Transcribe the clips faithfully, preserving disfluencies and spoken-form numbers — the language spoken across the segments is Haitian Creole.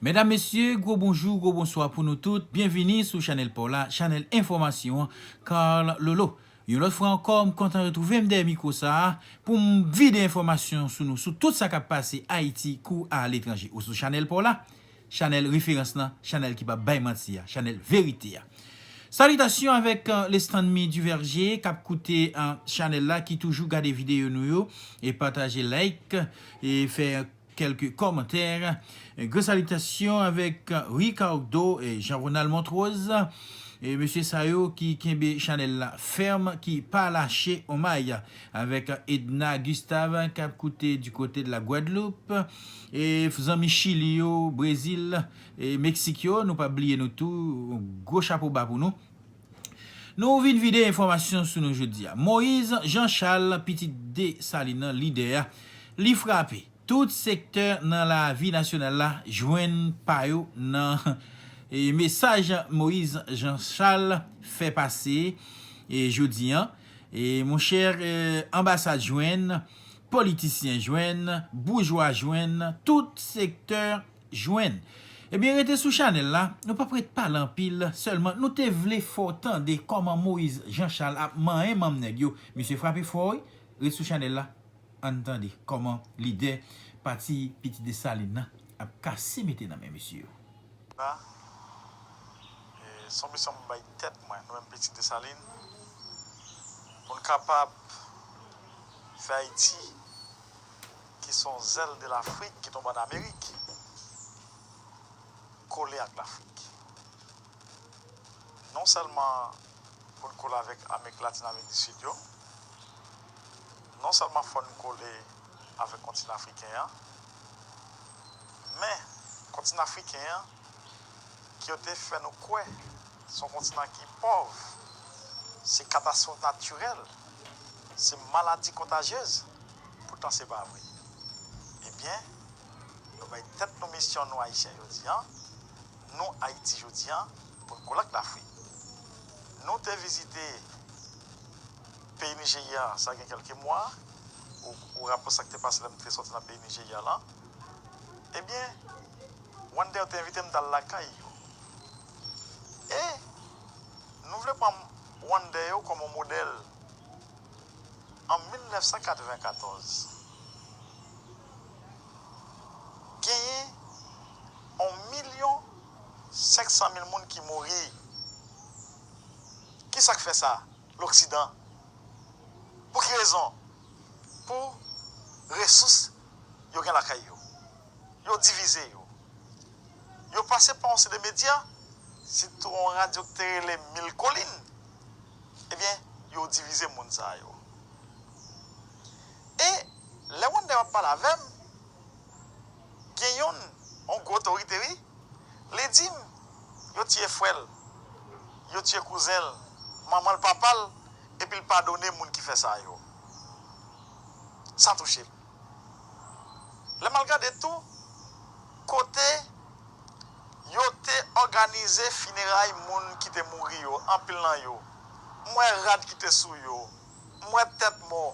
Medam, mesye, gwo bonjou, gwo bonswa pou nou tout. Byenvini sou chanèl pa w la, chanèl enfòmasyon an, Carl Lolo. Yon lòt fwa ankò, m kontan retwouve m dèyè mikwo sa a pou m vide enfòmasyon sou nou, sou tout sa k ap pase Ayiti kou aletranje. Ou sou chanèl pa w la, chanèl referans lan, chanèl ki p ap bay manti a, chanèl verite a. Salitasyon avèk, euh, Lestanmi Duverger k ap koute, euh, chanèl la, ki toujou gade videyo nou yo, e pataje, like, e fè kèlke kòmantè. Gran salitasyon avèk Ricardo e Jean Ronald Montrose. E mesye sa yo ki kenbe chanèl la fèm, ki pa lache on may. Avèk Edna Gustave k ap koute du côté de la Guadeloupe. E zanmi Chili yo, Brezil, e Meksik yo, nou pa bliye nou tou. Gwo chapo ba pou nou. Nou vin vide enfòmasyon sou nou jodi a. Moïse Jean Charles, pitit Desalin nan, lidè a, li frape. Tout sektè nan lavi nasyonal la jwenn pa yo nan, e, mesaj Moïse Jean Charles fè pase, e, jodi an. E, monchè, e, anbasad jwenn, politisyen jwenn, boujwa jwenn, tout sektè jwenn. Ebyen, rete sou chanèl la, nou p ap ret pale anpil, sèlman nou te vle fè w tande kòman Moïse Jean Charles ap manyen manm nèg yo. Misye frape fò, wi. Ret sou chanèl la. Ann tande kòman lidè pati Pitit Desalin nan ap kase mete nan men mesye yo. La, e, se yon misyon m bay tèt mwen, nou menm Pitit Desalin, pou n kapab fè Ayiti, ki se yon zèl de Lafrik ki tonbe ann Amerik, kole ak Lafrik. Non sèlman pou n kole avèk Amerik Latin, Amerik di Sid yo, non sèlman fò n kole avèk kontinan afriken an, men kontinan afriken an, ki yo te fè nou kwè se yon kontinan ki pòv, se katastwòf natirèl, se maladi kontajyez, poutan se pa vre. Ebyen, nou bay tèt nou misyon, nou Ayisyen jodi an, nou Ayiti jodi an, pou n kole ak Lafrik. Nou te vizite peyi Nijerya, sa gen kèlke mwa, ou, ou raple sa k te pase lè m te sòti nan peyi Nijerya lan. Ebyen, Rwandè yo te envite m t al lakay yo. E nou vle pran Rwandè yo kòm yon modèl. An mil nèf san katrevenkatòz, genyen yon milyon senk san mil moun ki mouri. Kisa k fè sa? Loksidan. Pou ki rezon? Pou resous yo gen lakay yo. Yo divize yo. Yo pase pa yon seri de medya, sitou yon radyo ki te rele Mil Kolin. Ebyen, yo divize moun sa yo. E lè Wonder ap pale avè m, gen youn, yon gwo otorite, wi, li di m, yo tiye frè l, yo tiye kouzen l, manman l, papa l, epi l padone moun ki fè sa yo. Sa touche l. Lè m al gade tou, kote yo te òganize fineray moun ki te mouri yo, anpil nan yo, m wè rad ki te sou yo, m wè tèt mò.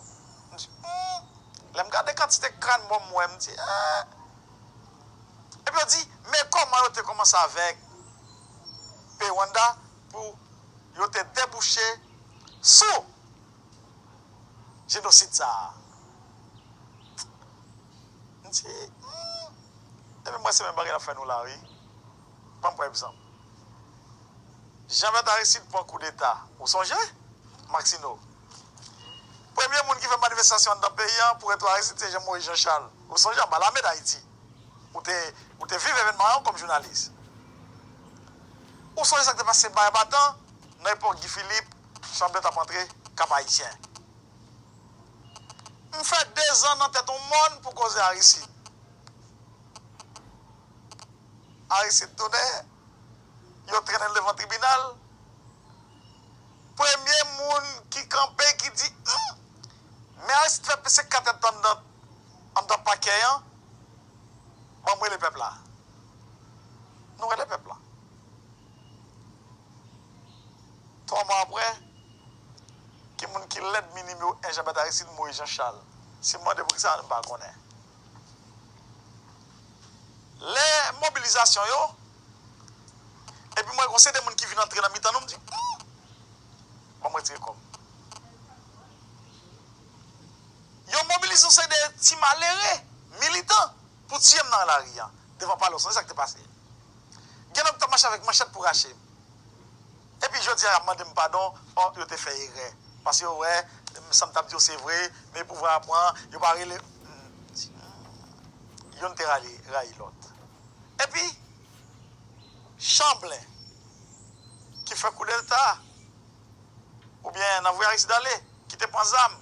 M di, hmm. Lè m gade kantite kràn mò m wè, m di, eh. Epi yo di, men kòman yo te kòmanse avèk P. Rwanda pou yo te debouche sou jenosid sa a. M di, hmm, epi mwen se menm bagay n ap fè nou la, wi. Ban m pran egzanp. Jean Berthe Aristide pran koudeta. Ou sonje? Maxineau. Premye moun ki fè manifestasyon anndan peyi an pou retwou Aristide, se Jean Moïse Jean Charles. Ou sonje anba lame Dayiti. Ou te, ou te viv evènman an kòm jounalis. Ou sonje sa k te pase Bay Batan nan epòk Guy Philippe, Chanblen t ap antre Kap Ayisyen. M fè dezan nan tèt yon mòn pou koze Aristide. Aristide tounen, yo trennen l devan tribinal. Premye moun ki kanpe, ki di, hmm, men Aristide fè pase kat èdtan anndan, anndan pakè an, ban m rele pèp la. Nou rele pèp la. Twa mwa apre, ki moun ki lènmi nimewo en Jean Berthe Aristide? Moïse Jean Charles. Si m mande pou kisa, m pa konnen. Lè mobilize mobilizasyon yo, epi m wè gon seri de moun ki vin antre nan mitan nou, m di, "Hmm, ban m retire kò m." Yo mobilize yon seri de ti malere, militan, pou tiye m nan lari a, devan palè. Sonje sa k te pase. Gen nèg k t ap mache avèk manchèt pou rache m. Epi jodi a, y ap mande m padon, o, yo te fè erè. Paske yo wè, sa m t ap di yo se vre, men pouvwa a pran, yo pa rele. Youn te rayi, rayi lòt. Epi, Chanblen, ki fè koudeta, oubyen nan voye Aristid ale, ki te pran zam.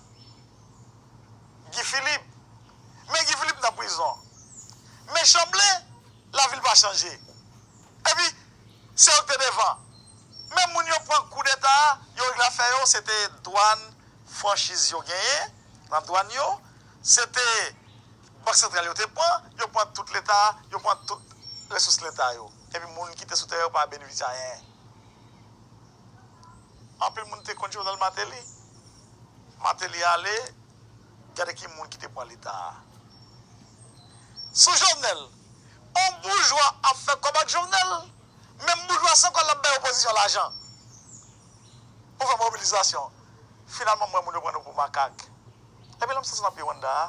Guy Philippe. Men Guy Philippe nan prizon. Men Chanblen, lavi l pa chanje. Epi, se yo k te devan. Men moun yo pran koudeta, yo regle afè yo, se te dwàn, franchiz yo genyen nan dwàn yo, se te Bank Santral yo te pran, yo pran tout Leta, yo pran tout resous Leta yo. Epi moun ki te sou teren yo pa benefisye anyen. Anpil moun te kont Jovenel Martelly. Martelly ale, gade ki moun ki te pran Leta a. Sou Jovenel, on boujwa ap fè kòb ak Jovenel, menm boujwa sa ankò l ap bay opozisyon lajan pou fè mobilizasyon. Finalman, m wè moun yo pran nou pou makak. Epi lè m soti nan peyi Rwanda a,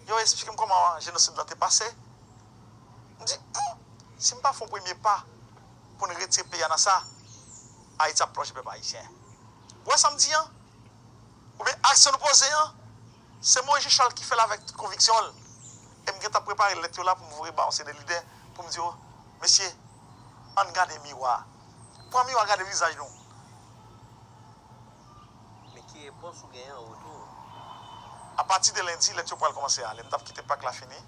yo esplike m kòman jenosid lan te pase. M di, "Hmm, si m pa fè yon premye pa pou n retire peyi a nan sa, Ayiti ap plonje pèp ayisyen." Ou wè sa m di an? Oubyen aksyon nou poze an? Se Moyiz Jechal ki fè l avèk tout konviksyon l. E m gentan prepare lèt yo la pou m voye ba yon seri de lidè pou m di yo, "Mesye, ann gade miwa. Pran miwa, gade vizaj nou." Men ki repons ou genyen an retou? Apati de lendi, lèt yo pral kòmanse ale. M t ap kite Pak la fini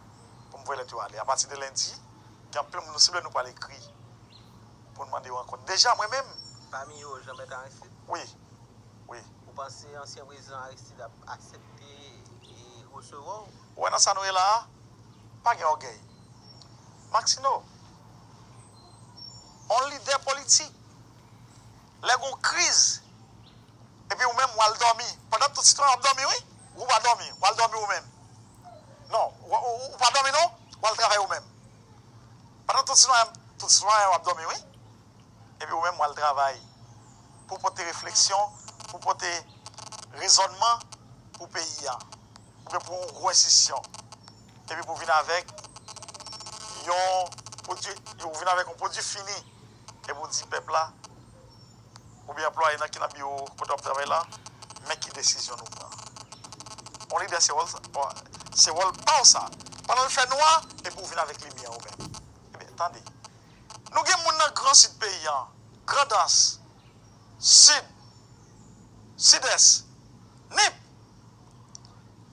pou m voye lèt yo ale. Apati de lendi, gen anpil moun nou sible, nou pral ekri pou n mande yo rankont. Deja, mwen menm. Pami yo, Jean Bertrand Aristide? Wi. Wi. Ou panse ansyen prezidan Aristide ap aksepte e resevwa w? Ou wè nan sa nou ye la a, pa gen ògèy. Maxino, on lidè politik, lè gon kriz, epi ou menm w al dòmi. Pandan tout sitwayen ap dòmi, wi. Ou pa dòmi, w al dòmi ou menm. Non, ou, ou, ou pa dòmi non, w al travay ou menm. Pandan tout sitwayen, tout sitwayen ap dòmi, wi. Epi ou menm w al travay pou pote refleksyon, pou pote rezònman pou peyi a, oubyen pou yon gwo enstitisyon. Epi pou vin avèk yon pwodui, ou vin avèk yon pwodui fini, epi ou di pèp la, oubyen anplwaye nan ki nan biwo kote w ap travay la, men ki desizyon nou pran. Yon lidè se wòl, se wòl pa w sa. Pandan l fè nwa, epi ou vin avèk limyè ou menm. Ebyen, tande. Nou gen moun nan Gran Sid peyi an, Grandans, Sid, Sidès, Nip.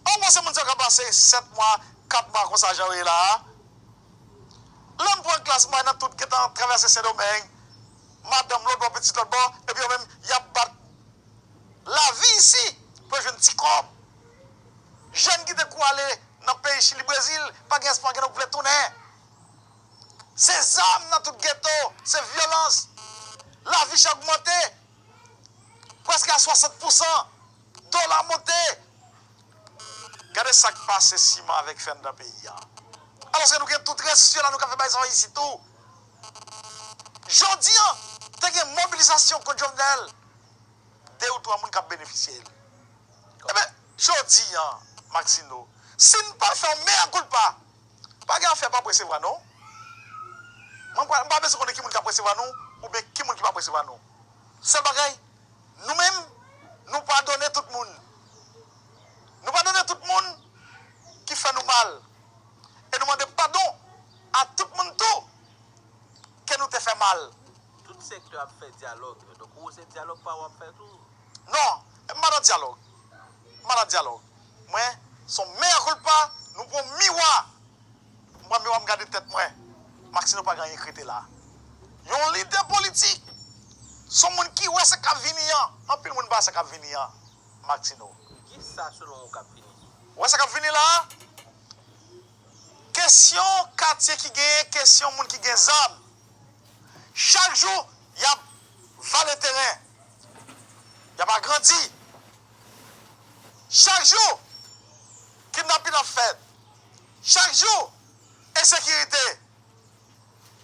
An w panse moun sa yo ka pase sèt mwa, kat mwa konsa jan yo ye la a? Lè m pran klas mwen nan tout gentan travèse Sendomeng, madanm lòt bò, pitit lòt bò, epi yo menm, y ap bat lavi isi pou yo jwenn ti kòb. Jèn ki te kou ale nan peyi Chili, Brezil, pa gen espwa gen nan vle tounen. Se zam nan tout geto, se vyolans. Lavi chè ogmante prèske a swasant pousan. Dola monte. Gade sa k pase siman avèk fè anndan peyi a. Alòske nou gen tout resous yo la, nou ka fè bagay sa isi tou. Jodi a, te gen mobilizasyon kont Jovenel, de ou twa moun k ap benefisye l. Ebyen, jodi a, Maxino, si n pa fè yon mea culpa, pa gen afè pa p resevwa non. Mwen pa, m pa bezwen konnen ki moun k ap resevwa nou, oubyen ki moun ki p ap resevwa nou. Sèl bagay, nou menm, nou padone tout moun. Nou padone tout moun ki fè nou mal. E nou mande padon a tout moun tou ke nou te fè mal. Tout sektè ap fè dyalòg. Donk, ou se dyalòg pa w ap fè tou? Non, m pa nan dyalòg. M pa nan dyalòg. Mwen, se yon mea culpa, nou pran miwa. M pran miwa, m gade tèt mwen. Maxino pa gen anyen k rete la. Yon lidè politik, se yon moun ki wè sa k ap vini an. Anpil moun pa wè sa k ap vini an, Maxino. Kisa selon ou k ap vini? Ou wè sa k ap vini la a? Kesyon katye ki genyen, kesyon moun ki gen zam. Chak jou, y ap vale teren. Y ap agrandi. Chak jou, kidnapin ap fèt. Chak jou, ensekirite.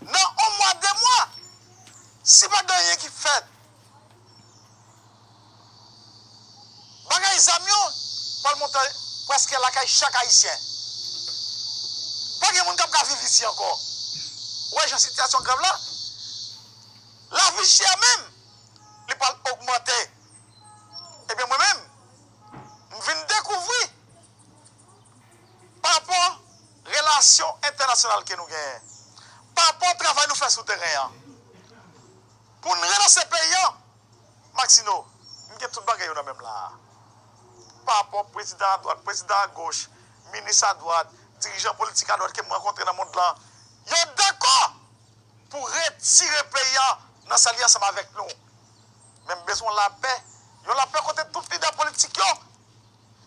Nan yon mwa, de mwa, si pa gen anyen ki fèt, bagay zam yo pral monte prèske lakay chak Ayisyen. Pa gen moun k ap ka viv isi ankò. Ou wè jan sitiyasyon grav la? Lavi chè menm, li pral ogmante. Ebyen, mwen menm, m vin dekouvri pa rapò relasyon entènasyonal ke nou genyen, pa rapò travay nou fè sou teren an, pou n relanse peyi an, Maxino, m gen tout bagay yo nan men m la a. Pa rapò prezidan adwat, prezidan agoch, minis adwat, dirijan politik adwat ke m rankontre nan mond lan, yo dakò pou retire peyi a nan sa li ansanm avèk nou. Men m bezwen lapè, yon lapè kote tout lidè politik yo,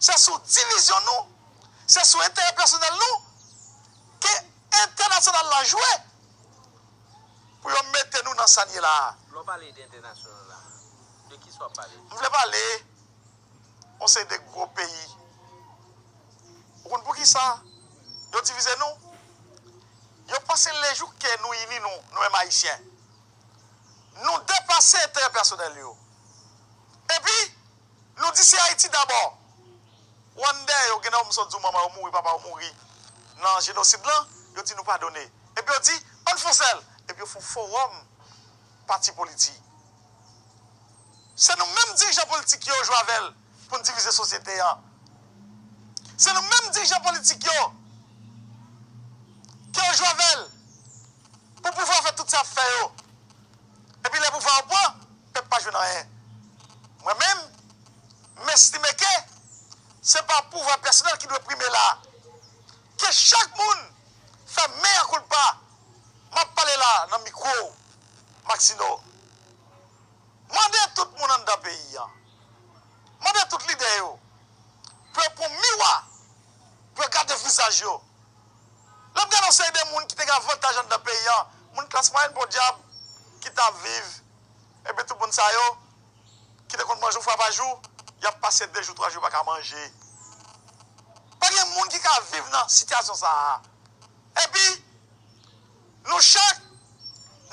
se sou divizyon nou, se sou enterè pèsonèl nou ke entènasyonal la jwe pou yo mete nou nan sa n ye la a. Lè w pale de entènasyonal la, de kisa w ap pale? M vle pale yon seri de gwo peyi. Ou konn poukisa yo divize nou? Yo panse lejou ke nou ini nou, nou menm Ayisyen, nou depase enterè pèsonèl yo. Epi, nou di se Ayiti dabò. Rwandè yo, gen nan yo m sot di w manman yo mouri, papa yo mouri nan jenosid lan, yo di nou padone. Epi yo di, ann fè yon sèl. Epi yo fè yon fowòm pati politik. Se nou menm dirijan politik yo jwe avè l pou n divize sosyete an. Se nou menm dirijan politik yo ke yo jwe avè l pou pouvwa fè tout sa y ap fè yo. Epi lè pouvwa yo pran, pèp pa jwenn anyen. Mwen menm, m estime ke se pa pouvwa pèsonèl ki dwe prime la. Ke chak moun fè mea culpa. M ap pale la nan mikwo w, Maxino. Mande tout moun anndan peyi a, mande tout lidè yo pou yo pran miwa, pou yo gade vizaj yo. Lè m gade yon seri de moun ki te gen avantaj anndan peyi a, moun klas mwayèn podyab ki t ap viv, epi tout moun sa yo ki te konn manje yon fwa pa jou, y ap pase de jou, twa jou, yo pa ka manje. Pa gen moun ki ka viv nan sitiyasyon sa a. Epi, nou chak,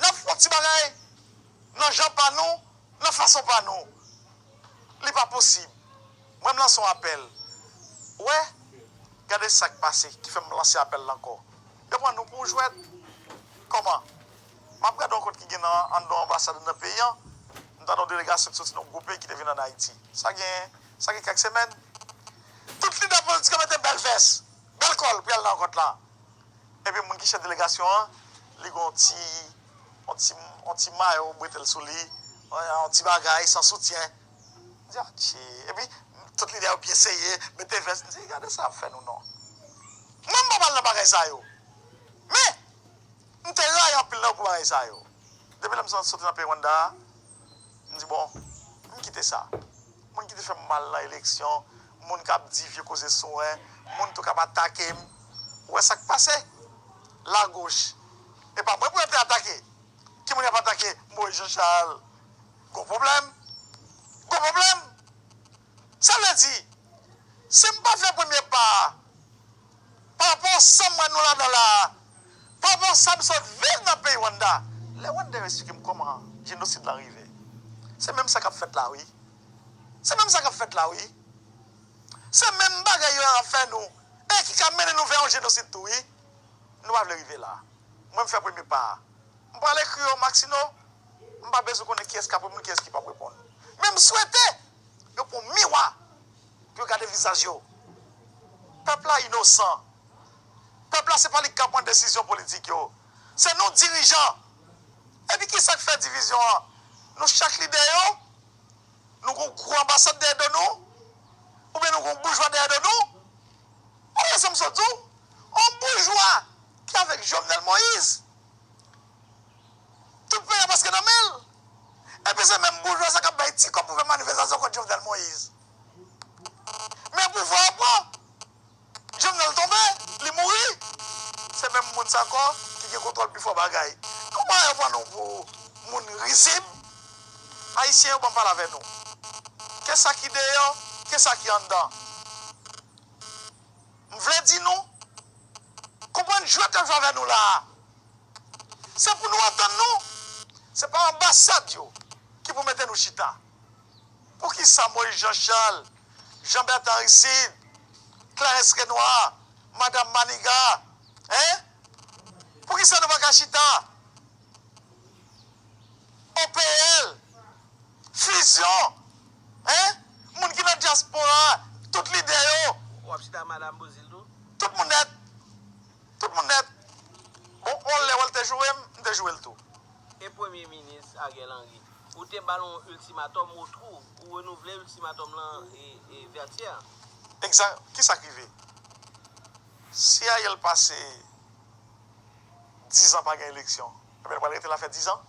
n ap fè yon ti bagay nan jan pa nou, nan fason pa nou. Li pa posib. Mwen, m lanse yon apèl. Ou wè, gade sa k pase, ki fè m lanse apèl la ankò. Yo pran nou pou jwèt. Kòman? M ap gade yon kont ki gen nan, anndan anbasad anndan peyi an. M tande yon delegasyon ki soti nan yon gwo peyi ki te vin ann Ayiti. Sa gen, sa gen kèk semèn. Tout lidè politik yo mete bèl vès, bèl kòl pou y al nan rankont la. Epi moun ki chèf delegasyon an, li gen yon ti, yon ti, yon ti mayo bretèl sou li, yon ti bagay san soutyen. M di, atchè. Epi, tout lidè yo byen seye, mete vès. M di, gade sa y ap fè nou non. Mwen, m pa pral nan bagay sa yo. Men, m te rayi anpil nan yo pou bagay sa yo. Depi lè m sot-, soti nan peyi Rwanda a, m di, bon, m kite sa. Moun ki te fè m mal nan eleksyon, moun k ap di vye koze sou mwen, moun tou k ap atake m. Ou wè sa k pase? Lagoch. E pa mwen pou yo te atake. Ki moun y ap atake? Moïse Jean Charles. Gwo pwoblèm. Gwo pwoblèm. Sa vle di, si m pa fè premye pa a, pa rapò sa m wè nou ladan la a, pa rapò sa m sot viv nan peyi Rwanda, lè Rwanda yo esplike m kòman jenosid lan rive. Se menm sa k ap fèt la, wi. Se menm sa k ap fèt la, wi. Se menm bagay yo ap fè nou, e ki ka mennen nou vè yon jenosid tou, wi. Nou pa vle rive la. Mwen, m fè premye pa a. M pral ekri yo, Maxino. M pa bezwen konnen kiyès k ap reponn, kiyès ki p ap reponn. Men m swete yo pran miwa pou yo gade vizaj yo. Pèp la inosan. Pèp la, se pa li k ka pran desizyon politik yo. Se nou dirijan. Epi kisa k fè divizyon an? Nou chak lidè yo, nou gon gwo anbasad dèyè do nou, oubyen nou gon boujwa dèyè do nou. Ou wè sa m sot di w? On boujwa ki avèk Jovenel Moïse. Tout peyi a prèske nan men l. Epi se menm boujwa sa k ap bay ti kòb pou fè manifestasyon kont Jovenel Moïse. Men pouvwa a pran. Jovenel tonbe, li mouri. Se menm moun sa ankò ki gen kontwòl pi fò bagay. Kòman yo pran nou pou moun rizib? Ayisyen yo, ban m pale avè nou. Ke sa ki deyò, ke sa ki anndan. M vle di nou, konprann jwèt yo jwe avè nou la a. Se pou nou antann nou. Se pa anbasad yo ki pou mete nou chita. Poukisa Moïse Jean Charles, Jean Bertrand Aristide, Clarens Renois, Madanm Maniga, hein? Poukisa nou pa ka chita? O P L, Fusion, hein? Moun ki nan dyaspora, tout lidè yo. W ap chita Madanm Bozil tou? Tout moun nèt. Tout moun nèt. Bon, on lè wè l te joure m, m te joure l tou. E Premye Minis Ariel Henry, ou te ba l yon iltimatòm, ou twou, ou renouvle iltimatòm lan e, e Vètyè. Egzak, kisa k rive? Si Ariel pase dizan pa gen eleksyon, ebyen, l pral rete la fè dizan.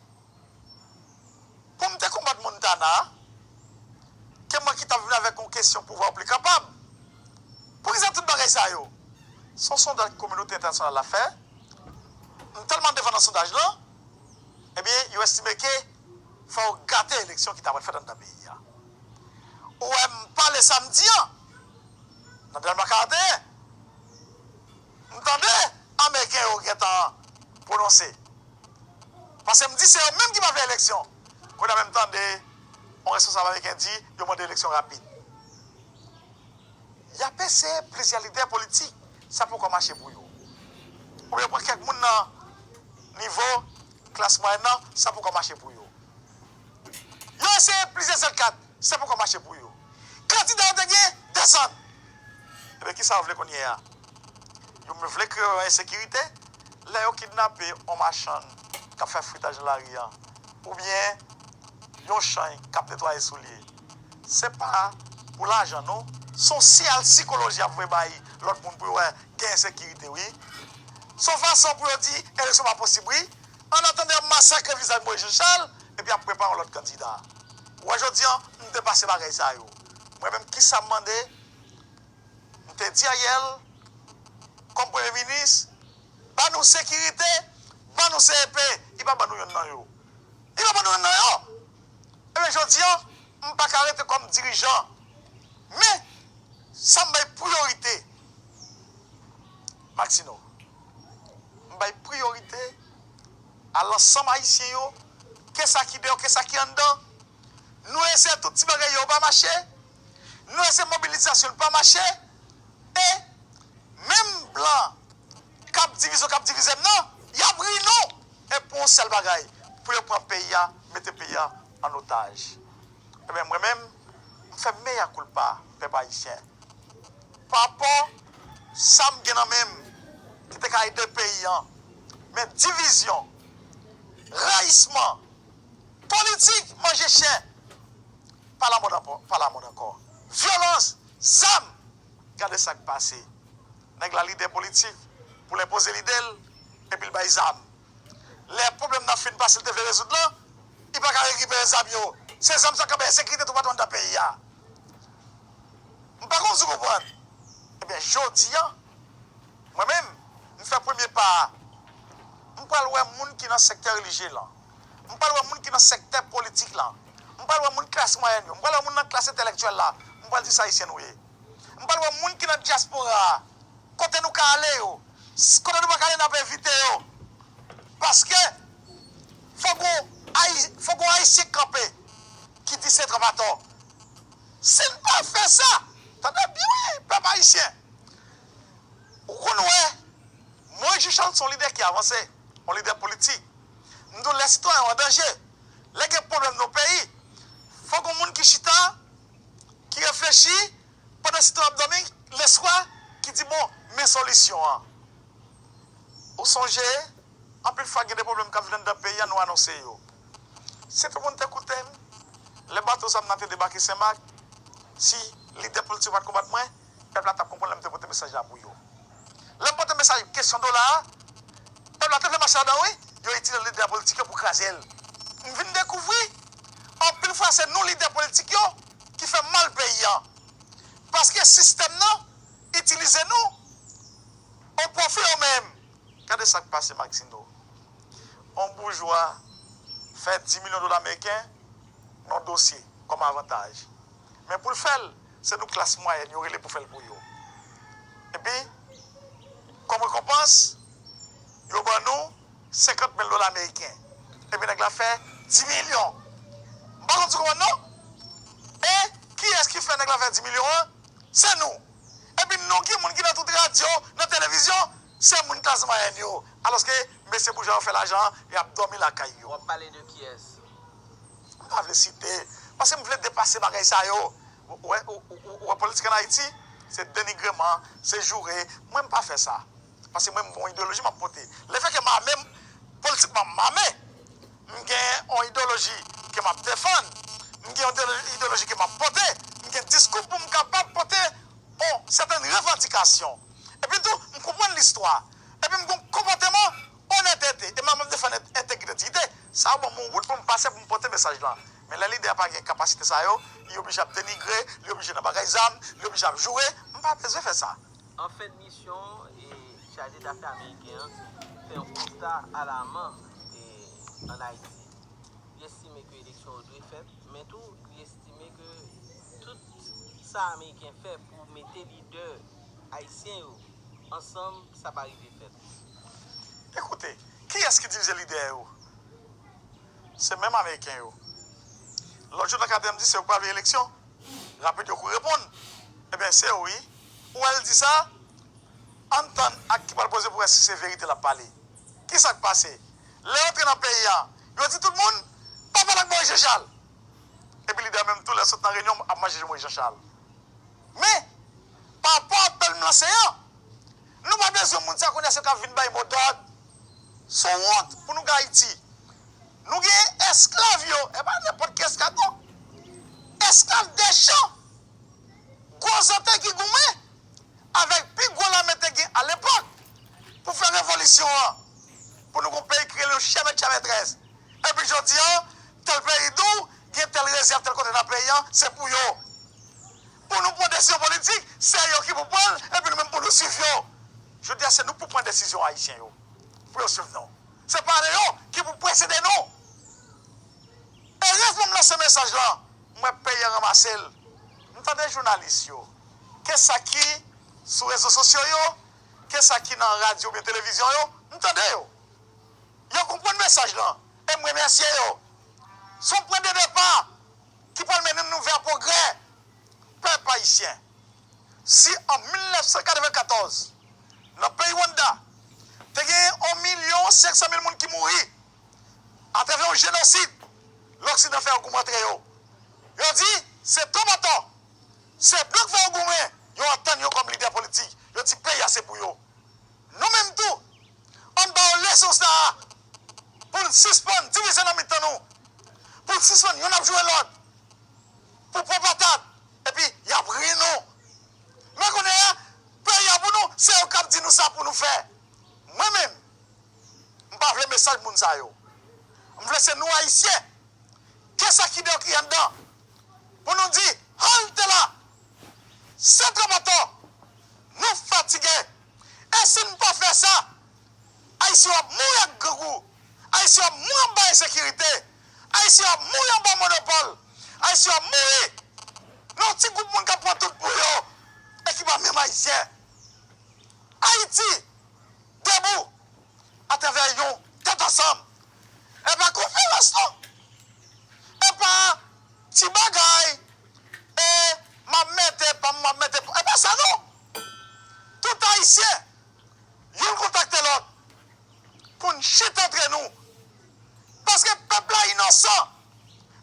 Pou m te konbat Montana, ke mwen ki t ap vin avèk yon kesyon pouvwa ou pli kapab. Poukisa tout bagay sa yo? Se yon sondaj kominote entènasyonal la fè. M tèlman devan nan sondaj lan, ebyen, yo estime ke fò yo gate eleksyon ki ta pral fèt anndan peyi a. Ou wè m pale samdi an, nan Dèlma karanteyen, m tande Ameriken yo gentan pwononse. Paske m di se yo menm ki pa vle eleksyon. Kounye a menm tande yon responsab ameriken di yo mande eleksyon rapid. Y ap eseye plizyè lidè politik, sa poko mache pou yo. Oubyen pran kèk moun nan nivo klas mwayèn nan, sa poko mache pou yo. Yo eseye plizyè zèl kat, sa poko mache pou yo. Kandida yo te gen desann. Ebyen, kisa yo vle kounye a? Yo vle kreye yon ensekirite. Lè yo kidnape yon machann k ap fè fritaj nan lari a, oubyen yon chanj k ap netwaye soulye, se pa pou lajan non. Se yon siyal sikoloji y ap voye bay lòt moun pou yo wè gen ensekirite, wi. Se yon fason pou yo di eleksyon pa posib, wi. An atandan, y ap masakre vizaj Moïse Jean Charles, epi y ap prepare yon lòt kandida. Ou wè, jodi an, m te pase bagay sa yo. Mwen menm, kisa m mande? M te di Ariel, kòm premye minis, ban nou sekirite, ban nou C E P, li pa ban nou yonn nan yo. Li pa ban nou yonn nan yo. Ebyen, jodi an, m pa ka rete kòm dirijan. Men, sa m bay priyorite, Maxino, m bay priyorite a lansanm ayisyen yo, ke sa ki deyò, ke sa ki anndan. Nou eseye tout ti bagay yo pa mache. Nou eseye mobilizasyon l pa mache. E menm blan k ap divize w, k ap divize m nan, y ap ri nou. E pou yon sèl bagay, pou yo pran peyi a, mete peyi a an otaj. Ebyen, mwen menm, m fè mea culpa, pèp ayisyen. Pa rapò sa m gen nan men m, ki te ka ede peyi an. Men divizyon, rayisman, politik manje chen, pa lamòd ankò, pa lamòd ankò. Vyolans, zam, gade sa k pase. Nèg la lidè politik, pou l enpoze lide l, epi l bay zam. Lè pwoblèm nan fin pase, l te vle rezoud lan, li pa ka rekipere zam yo. Se zam sa k ap bay ensekirite toupatou anndan peyi a. M pa konn si w konprann. Ebyen, jodi a, mwen menm, m fè premye pa a. M pral wè moun ki nan sektè relijye lan. M pral wè moun ki nan sektè politik lan. M pral wè moun klas mwayèn yo. M pral wè moun nan klas entèlektyèl la. M pral di se Ayisyen nou ye. M pral wè moun ki nan dyaspora a. Kote nou ka ale yo. S-, kote nou pa ka ale, n ap envite yo. Paske, fòk yon Ayi-, fòk yon Ayisyen kanpe ki di se tranp atò. Si n pa fè sa, tande byen wi, pèp ayisyen. Ou konn wè, Moïse Jean Charles se yon lidè ki avanse, yon lidè politik. M di w, lè sitwayen yo an danje, lè gen pwoblèm nan yon peyi, fòk yon moun ki chita, ki reflechi, pandan sitwayen ap dòmi, lèswa, ki di, bon, men solisyon an. Ou sonje, anpil fwa gen de pwoblèm k ap vin anndan peyi a, nou anonse yo. Si tout moun te koute m, lè bato zam nan te debake Senmak, si lidè politik yo pa t konbat mwen, pèp la t ap konprann lè m te pote mesaj la pou yo. Lè m pote mesaj kesyon dola a, pèp la te vle mache ladan wi, yo itilize lidè politik yo pou kraze l. M vin dekouvri, anpil fwa se nou lidè politik yo ki fè mal peyi a. Paske sistèm nan itilize nou o pwofi yo menm. Gade sa k pase, Maxino. On boujwa fè dis milyon dola ameriken nan dosye kòm avantaj. Men pou l fè l, se nou klas mwayèn yo rele pou fè l pou yo. Epi, kòm rekonpans, yo ban nou senkant mil dola ameriken. Epi nèg la fè dis milyon. M pa konn si w konprann non. E kiyès ki fè nèg la fè dis milyon an? Se nou. Epi nou ki moun ki nan tout radyo, nan televizyon, se moun klas mwayèn yo. Alòske mesye boujwa yo fè lajan an, y ap dòmi lakay yo. W ap pale de kiyès? M pa vle site, paske m vle depase bagay sa yo. Ou wè, ou, ou, ou, ou wè politik ann Ayiti, se denigreman, se joure. Mwen, m pa fè sa. Paske mwen, m gen yon ideyoloji m ap pote. Lefètke m ame, m, politikman, m ame. M gen yon ideyoloji ke m ap defann. M gen yon ideyoloji, ideyoloji ke m ap pote. M gen diskou pou m kapab pote yon sètèn revandikasyon. Epi tou, m konprann listwa. Epi m gen yon konpòteman onètete. E m ap defann en-, entegrite, diyite. Sa ban m yon wout pou m pase, pou m pote mesaj lan. Men lè lidè a pa gen kapasite sa yo, li oblije ap denigre, li oblije nan bagay zam, li oblije ap joure. M pa bezwen fè sa. An fen de misyon, e, chaje dafè ameriken an fè yon konsta alaman, e, ann Ayiti. Li estime ke eleksyon yo dwe fèt, men tou, li estime ke tout sa ameriken fè pou mete lidè ayisyen yo ansanm, sa pa rive fèt. Ekoute, kiyès ki divize lidè yo? Se menm ameriken yo. Lòt jou nan katye m di se yo k pral veye eleksyon. Rapid yo kouri reponn. Ebyen, se yo wi. Ou wè l di sa? Ann tann ak ki pral poze pou wè si se verite l ap pale. Kisa k pase? Lè yo antre nan peyi a, yo di tout moun, pa pale ak Moyiz Jan Chal. Epi lidè a menm tou lè l sot nan reyinyon ap manje Moyiz Jan Chal. Men, pa rapò apèl m lanse an, nou pa bezwen moun sa kounye a se yo k ap vin bay modòd. Se yon wont pou nou k Ayiti. Nou gen esklav yo, e pa nenpòt ki esklav non. Esklav de chan. Gwo zantray ki goumen avèk pi gwo lame te gen alepòk pou fè revolisyon an, pou nou gon peyi ki rele nou chè mèt chè mètrès. Epi jodi a, tèl peyi di w gen tèl rezèv tèl kote nan peyi an, se pou yo. Pou nou pran desizyon politik, se yo ki pou pran l, epi nou menm pou nou swiv yo. Jodi a, se nou pou pran desizyon ayisyen yo, pou yo swiv nou. Se pa yo ki pou presede nou. Erezman m lanse mesaj lan, m wè peyi an ranmase l. M tande jounalis yo, ke sa ki sou rezo sosyo yo, ke sa ki nan radyo oubyen televizyon yo, m tande yo. Yo konprann mesaj lan, e m remèsye yo. Se yon pwen de depa ki pral mennen nou vè pwogrè. Pèp ayisyen, si an mil nèf san katrevenkatòz, nan peyi Rwanda, te gen yon milyon senk san mil moun ki mouri atravè yon jenosid, Loksidan fè yon goumen antre yo. Yo di, se twòp atò. Se blan k fè yon goumen, yo antann yo kòm lidè politik. Yo di peyi a se pou yo. Nou menm tou, ann ba yo leson sa a, pou n sispann divize nan mitan nou, pou n sispann youn ap joure lòt, pou pran patat, epi y ap ri nou. Men kounye a, peyi a pou nou, se yo k ap di nou sa pou nou fè. Mwen menm, m pa vle mesaj moun sa yo. M vle se nou Ayisyen, ke sa ki deyò ki anndan, pou nou di, halte la, se twòp atò, nou fatige. E si n pa fè sa, Ayisyen w ap mouri ak grangou. Ayisyen w ap mouri anba ensekirite. Ayisyen w ap mouri anba monopòl. Ayisyen w ap mouri nan yon ti gwoup moun k ap pran tout pou yo e ki pa menm Ayisyen. Ayiti debou atravè yon tèt ansanm. E pa konferans non. E pa ti bagay. E m ap mete pa m, m ap mete pa, e pa sa non. Tout Ayisyen, youn kontakte lòt pou n chita antre nou. Paske pèp la inosan,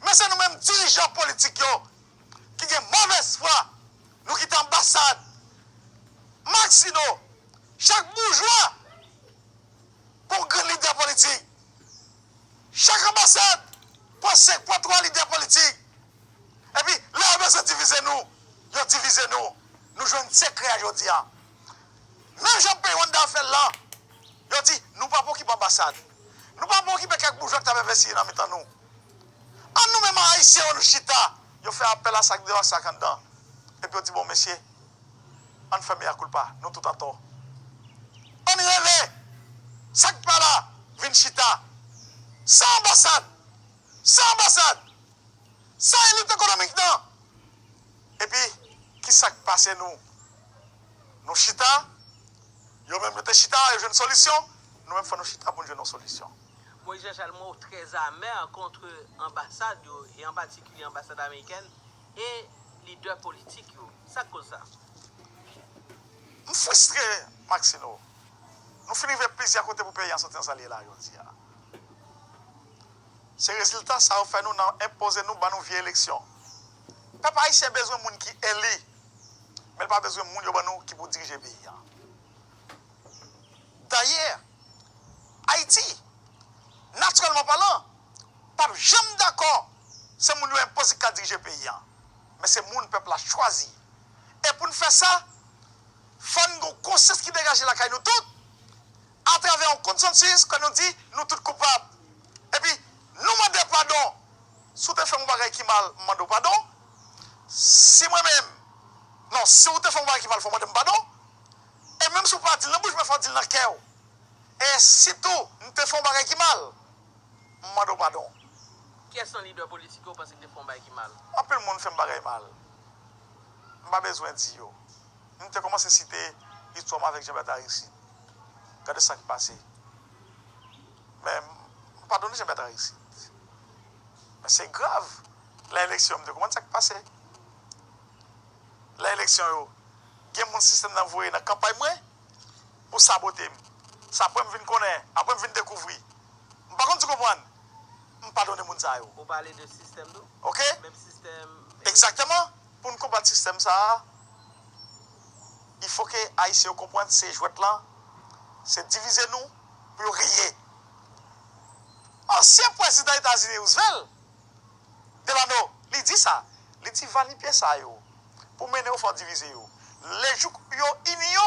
men se nou menm dirijan politik yo ki gen movèz fwa. Nou kite anbasad, Maxineau, chak boujwa pou grenn lidè politik. Chak anbasad pran senk, pran twa lidè politik. Epi, lè yo bezwen divize nou, yo divize nou. Nou jwenn sekrè a jodi a. Menm jan peyi Rwanda fè l lan, yo di, nou pa pou okipe anbasad. Nou pa pou okipe kèk boujwa k t ap envestiye nan mitan nou. An nou menm Ayisyen yo, nou chita, yo fè apèl a sa k deyò ak sa k anndan. Epi yo di, bon, mesye, ann fè mea culpa, nou tout atò. Ann rele sa k pa la vin chita. San anbasad, san anbasad, san elit ekonomik nan. Epi, kisa k pase nou? Nou chita, yo menm yo te chita, yo jwenn solisyon, Nou menm fò nou chita pou n jwenn yon solisyon. Moïse Jean Charles, mo trè amè kont anbasad yo, e an patikilye anbasad amerikèn, e lidè politik yo. Sa k koz sa? M fristre, Maxino. Nou fin rive plizyè kote pou peyi a soti nan sa l ye la jodi a. Se rezilta sa yo fè nou nan enpoze nou ban nou vye eleksyon. Pèp ayisyen bezwen moun ki eli, men l pa bezwen moun yo ban nou ki pou dirije peyi a. Dayè, Ayiti, natirèlman palan, p ap janm dakò se moun yo enpoze ki ka dirije peyi a. Men se moun pèp la chwazi. E pou n fè sa, fò n gen yon konsyans ki degaje lakay nou tout, atravè yon konsansis ke nou di nou tout koupab. Epi, nou mande padon. Si w te fè m yon bagay ki mal, m mande w padon. Si mwen menm, non, si w te fè m yon bagay ki mal, fò w mande m padon. E menm si w pa di l nan bouch, men fò w di l nan kè w. E si tou, m te fè w yon bagay ki mal, m mande w padon. Kiyès nan lidè politik yo w panse ki te fè yon bagay ki mal? Anpil moun fè m bagay mal. M pa bezwen di yo. M te kòmanse site istwa m avèk Jean Bertrand Aristide. Gade sa k pase. Men, m padone Jean Bertrand Aristide. Men se grav. Lè eleksyon, m te konprann sa k pase. Lè eleksyon yo, gen moun sistèm nan voye nan kanpay mwen pou sabote m. Se apre m vin konnen, apre m vin dekouvri. M pa konn si w konprann. M padone moun sa yo. Ou pale de sistèm tou? Oke? Menm sistèm. Egzakteman. Pou n konbat sistèm sa a, il faut que Ayisyen yo konprann se jwèt lan, se divize nou pou yo genyen. Ansyen prezidan Etazini Roosevelt Delano, li di sa. Li di va ni pye sa yo. Pou mennen yo fò divize yo. Lejou yo ini yo,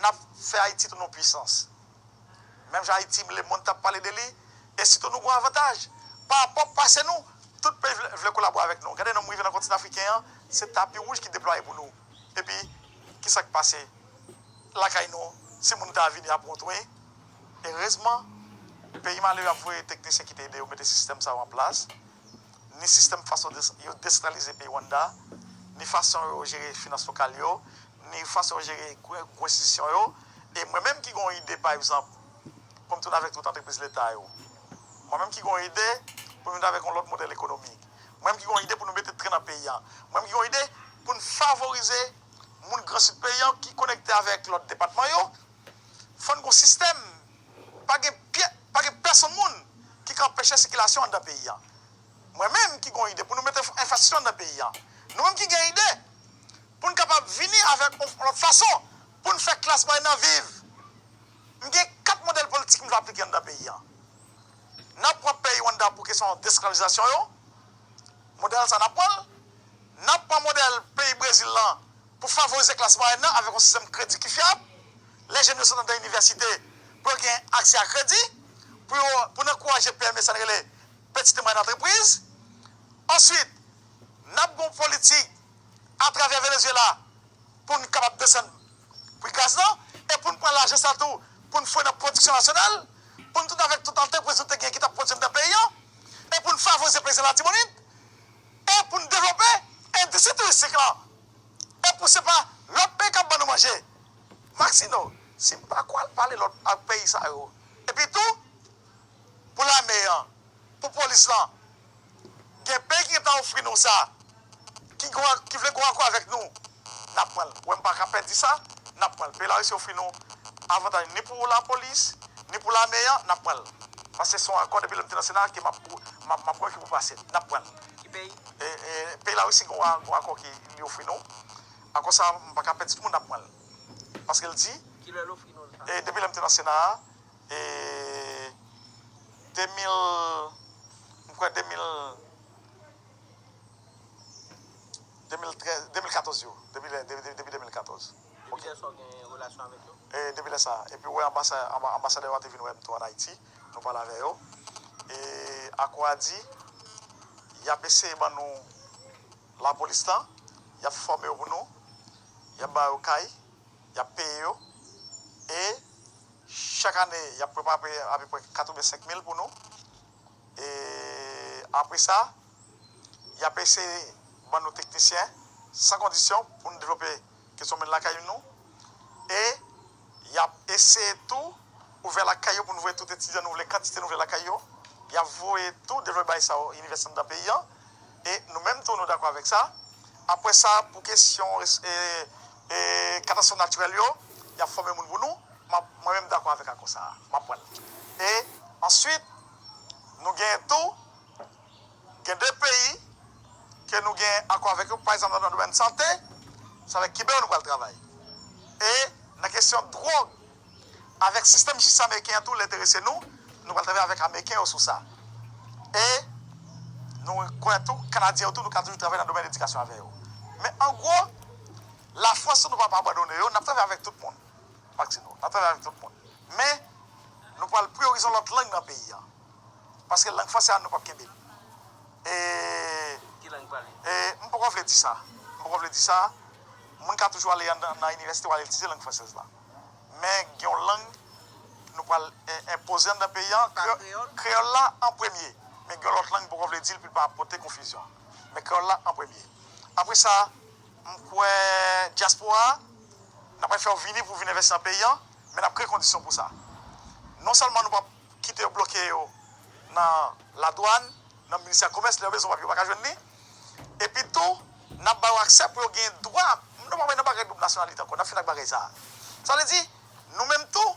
n ap fè Ayiti tounen yon pwisans. Menm jan Ayiti, lemonn t ap pale de li, e sitou nou gen yon avantaj. Pa rapò pase nou, tout peyi vle, vle kolabore avèk nou. Gade non m rive nan kontinan afriken an, se tapi wouj ki deplwaye pou nou. Epi, kisa k pase? Lakay nou, si moun ta vini ap wont wi. Erezman, peyi malere ap voye teknisyen ki te ede yo mete sistèm sa yo an plas. Ni sistèm fason yo desantralize peyi Rwanda, ni fason yo jere finans lokal yo, ni fason yo jere gwo enstitisyon yo. E mwen menm ki gen yon ide, pa egzanp, pou m tounen avèk tout antrepriz leta yo. Mwen menm ki gen yon ide pou m vin avèk yon lòt modèl ekonomik. Mwen menm ki gen yon ide pou nou mete tren nan peyi a. Mwen menm ki gen yon ide pou n favorize moun Gran Sid peyi a ki konekte avèk lòt depatman yo. Fò n gen yon sistèm. Pa gen pyè, pa gen pèsonn moun ki ka anpeche sikilasyon anndan peyi a. Mwen menm ki gen yon ide pou nou mete enfrastrikti anndan peyi a. Nou menm ki gen ide pou n kapab vini avèk yon lòt fason pou n fè klas mwayèn nan viv. M gen kat modèl politik m vle aplike anndan peyi a. N ap pran peyi Rwanda pou kesyon desklavizasyon yo. Modèl sa n ap pran l. N ap pran modèl peyi Brezil lan pou favorize klas mwayèn nan avèk yon sistèm kredi ki fyab. Lè jèn yo sot anndan inivèsite, pou yo gen aksè a kredi, pou yo, pou n ankouraje P M E, sa n rele petite et moyenne entreprise. Answit, n ap gen yon politik atravè Venezuela pou n kapab desann pri gaz lan, e pou n pran lajan sa tou pou n foure nan pwodiksyon nasyonal, pou n tounen avèk tout antrepriz nou te gen ki t ap pwodui anndan peyi an, e pou n favorize peyizan Latibonit, e pou n devlope endistri touristik lan, e pou se pa lòt peyi k ap ban nou manje. Maxino, si m pa kwè al pale lòt ak peyi sa yo. Epi tou, pou lame an, pou polis lan, gen peyi ki gentan ofri nou sa, ki, ki vle gen akò avèk nou, n ap pran l. Wè m pa ka pèdi sa, n ap pran l. Peyi Larisi ofri nou avantaj ni pou lapolis, ni pou lame an, n ap pran l. Paske se yon akò depi lè m te nan Sena ke m ap, m ap, m ap kwè ki pou pase. N ap pran l. Ki peyi? E, e, peyi Larisi gen yon, gen yon akò ki li ofri nou. Akò sa, m pa ka pèdi tout moun, n ap pran l. Paske l di, Kilè l ofri nou l sa? E depi lè m te nan Sena a, e de mil, m kwè de mil, de mil trèz, de mil katòz yo, depi lè, depi, depi de mil katòz. Depi lè sa w gen relasyon avèk yo? E depi lè sa, epi w wè anbasa-, anba-, anbasadè yo a te vin wè m tou ann Ayiti, nou pale avè yo. E akò a di, y ap eseye ban nou lapolis lan, y ap fòme yo pou nou, y ap ba yo kay, y ap peye yo, e chak ane, y ap prepare apeprè katrevensenk mil pou nou. E apre sa, y ap eseye ban nou teknisyen san kondisyon pou nou devlope kesyon mil lakay nou. E y ap eseye tou ouvè lakay yo pou nou voye tout etidyan nou vle, kantite nou vle lakay yo. Y ap voye tou devlope bagay sa yo, inivèsite anndan peyi an. E nou menm tou, nou dakò avèk sa. Apre sa, pou kesyon e, e, katastwòf natirèl yo, y ap fòme moun pou nou. M ap, mwen menm dakò avèk akò sa a. M ap pran l. E answit, nou genyen tou, gen de peyi ke nou gen akò avèk yo, pa egzanp, nan domèn sante, se avèk Kiben yo nou pral travay. E nan kesyon dwòg, avèk sistèm jistis ameriken an tou, l enterese nou, nou pral travay avèk Ameriken yo sou sa. E nou kwè tou, Kanadyen yo tou, nou ka toujou travay nan domèn edikasyon avè yo. Men an gwo, Lafrans tou, nou p ap abandone yo, n ap travay avèk tout moun. M pa di nou, n ap travay avèk tout moun. Men, nou pral priyorize yon lòt lang nan peyi a. Paske lang fransè a, nou p ap kenbe l. E, Ki lang pale? E, m poko vle di sa. M poko vle di sa. Moun ka toujou ale nan, nan inivèsite, w ale etidye lang fransèz la. Men gen yon lang nou pral, e, enpoze anndan peyi a, kreyòl la an premye. Men gen yon lòt lang m poko vle di l pou l pa pote konfizyon. Men kreyòl la an premye. Apre sa, m kwè dyaspora a, n ap fè yo vini pou vin envesti nan peyi a, men n ap kreye kondisyon pou sa. Non sèlman nou p ap kite yo bloke yo nan ladwàn, nan ministè komès, lè yo bezwen papye, yo pa ka jwenn li. Epi tou, n ap ba yo aksè pou yo gen dwa. Nou pa nan bagay doub nasyonalite ankò, n ap fin ak bagay sa a. Sa vle di, nou menm tou,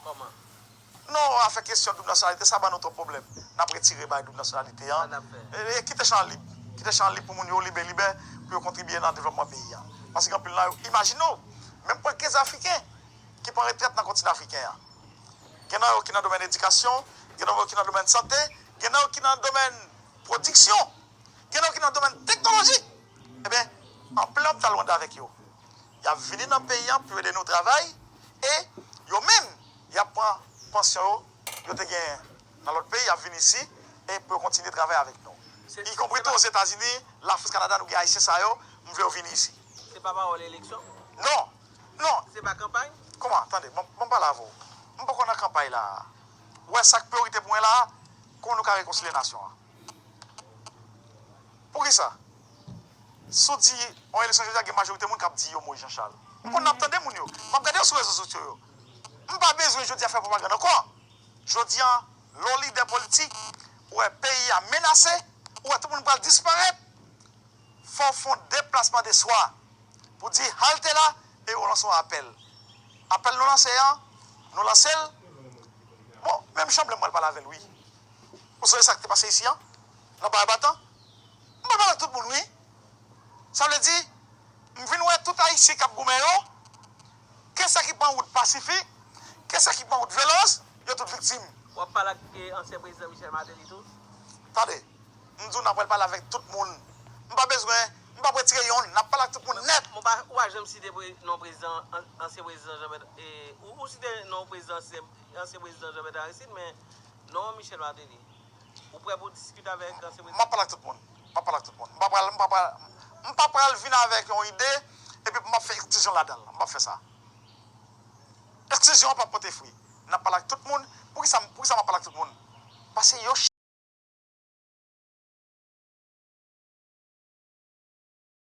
non, afè kesyon doub nasyonalite, sa ban nou twòp pwoblèm. N ap retire bagay doub nasyonalite an. E, e, kite chan lib. Kite chan lib pou moun yo libelibè, pou yo kontribye nan devlòpman peyi a. Paske anpil nan yo, imajine w, menm pran kenz Afriken ki pran retrèt nan kontinan afriken an. Gen nan yo ki nan domèn edikasyon, gen nan yo ki nan domèn sante, gen nan yo ki nan domèn pwodiksyon, gen nan yo ki nan domèn teknoloji. Ebyen, anpil nan yo t al Rwanda avèk yo. Y ap vini nan peyi a pou ede nou travay, e yo menm, y ap pran pansyon yo, yo te genyen nan lòt peyi, y ap vini isi, e pou yo kontinye travay avèk nou. Ikonpri tou Ozetazini, Lafrans, Kanada, nou gen Ayisyen sa yo, m vle yo vini isi. Se pa pawòl eleksyon? Non, non. Se pa kanpay? Kòman? Tande, bon, bon, m pale avè w. M poko nan kanpay la a. Ou wè sa k priyorite pou mwen la a, kòman nou ka rekonsilye nasyon an. Poukisa? Si w di yon eleksyon jodi a, gen majorite moun k ap di yo Moïse Jean Charles. M konn ap tande moun yo. M ap gade yo sou rezo sosyo yo. M pa bezwen jodi a fè pwopagann ankò. Jodi a, lè w lidè politik, ou wè peyi a menase, ou wè tout moun pral disparèt, fò w fè yon deplasman de swa pou di halte la e ou lanse yon apèl. Apèl nou lanse an, nou lanse l. Bon, menm Chanblè m pral pale avè l, wi. Ou sonje sa k te pase isi an? Nan Bay Batan? M pral pale ak tout moun, wi. Sa vle di, m vin wè tout Ayisyen k ap goumen yo, ke sa ki pran wout pasifik, ke sa ki pran wout vyolans, yo tout viktim. W ap pale ak, e, ansyen prezidan Michel Martelly tou? Tande, m di w n ap pral pale avèk tout moun. M pa bezwen, m p ap retire yonn, n ap pale ak tout moun nèt. Ou pa, ou pa janm site pre-, non prezidan, an-, ansyen prezidan Jean Bertrand, e, ou, ou site non prezidan, ansyen, ansyen prezidan Jean Bertrand Aristide, men non Michel Martelly. Ou prè pou diskite avèk ansyen prezidan? M ap pale ak tout moun. M ap pale ak tout moun. M pa pral, m pa pral, m pa pral vin avèk yon ide, epi m ap fè eksklizyon ladan l. M p ap fè sa. Eksklizyon an p ap pote fwi. N ap pale ak tout moun. Poukisa, poukisa m ap pale ak tout moun? Paske yo